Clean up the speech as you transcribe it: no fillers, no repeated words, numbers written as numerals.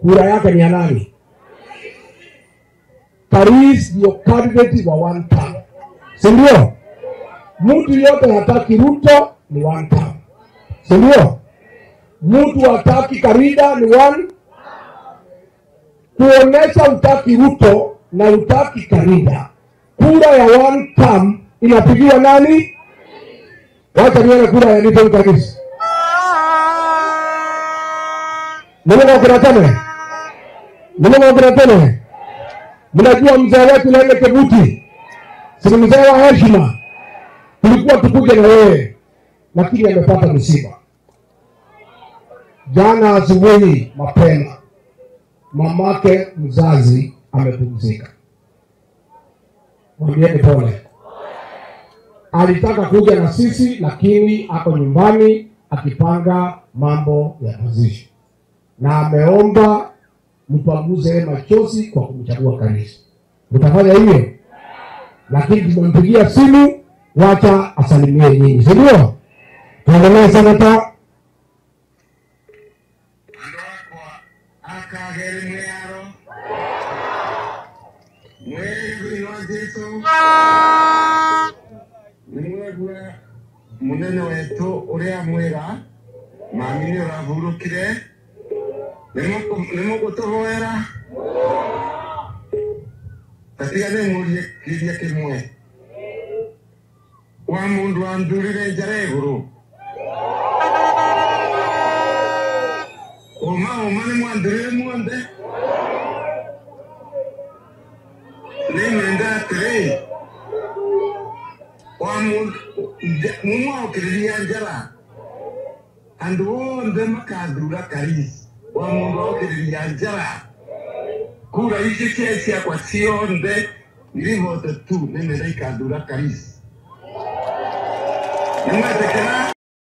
Kura yake ni ya nani? Paris ndio candidate wa one term, si ndio? Mtu yote hataki Ruto ni one term, si ndio? Mtu hataki Karida ni one. Kuonesha utaki Ruto na utaki Karida, kura ya one term inapigiwa nani? Wacha nione kura ya Nito Karisi. Mnajua mnajua mzee wetu Lele Kebuti, si mzee wa heshima, tulikuwa tukuje na wewe, lakini amepata msiba. Jana asubuhi mapema mamake mzazi amepumzika. Mwambieni pole. Alitaka kuja na sisi lakini ako nyumbani akipanga mambo ya mazishi, na ameomba mpanguze machozi kwa kumchagua Karisi. Mtafanya hivyo? Lakini tumempigia simu, wacha asalimie nyinyi, si ndio? Tuendelee seneta. Munene wetu uria mwega mami ni urahurukire nimugutuhoera tatiga nimurie kiria kimwe wa mundu anthurire njara iguru uma uma nimwanthurire muonthe nimenda atiri wa mundu mumwaukiriria njara andu othe makathura Karisi wa mundu aukiriria njara kura ici cia ciakwa cionthe nirivote tu nimenda ikathura Karisi. Nimwetikira?